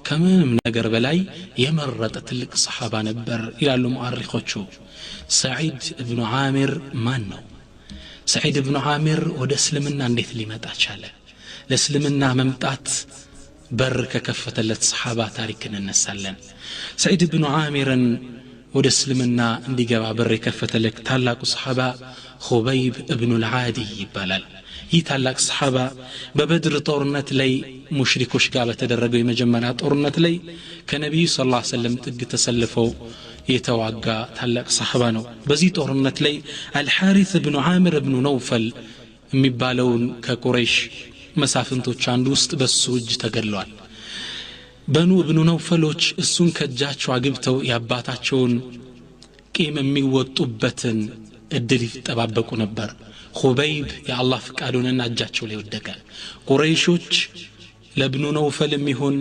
ከምንም ነገር በላይ የመረጠ ትልቅ ሰሓባ ነበር ይላሉ ሙአሪኾቹ። ሰዒድ እብኑ ዓሚር ማን ነው? ሰዒድ እብኑ ዓሚር ወደ እስልምና እንዴት ሊመጣ ቻለ? ለእስልምና መምጣት በር ከከፈተለት ሰሓባ ታሪክ እንነሳለን። ሰዒድ እብኑ ዓሚርን ወደ እስልምና እንዲገባ በር የከፈተለት ታላቁ ሰሓባ ኹበይብ እብኑ ልዓዲይ ይባላል። ይህ ታላቅ ሰሓባ በበድር ጦርነት ላይ ሙሽሪኮች ጋር በተደረገው የመጀመሪያ ጦርነት ላይ ከነቢዩ ስ ላ ሰለም ጥግ ተሰልፈው የተዋጋ ታላቅ ሰሓባ ነው። በዚህ ጦርነት ላይ አልሓሪት እብኑ ዓምር እብኑ ነውፈል የሚባለውን ከቁረይሽ መሳፍንቶች አንዱ ውስጥ በሱ እጅ ተገድለዋል። በኑ እብኑ ነውፈሎች እሱን ከእጃቸው አግብተው የአባታቸውን ቂም የሚወጡበትን እድል ይጠባበቁ ነበር። ሁበይብ የአላህ ፍቃድ ሆነና እጃቸው ላይ ወደቀ። ቁረይሾች ለብኑ ነውፈልም ይሁን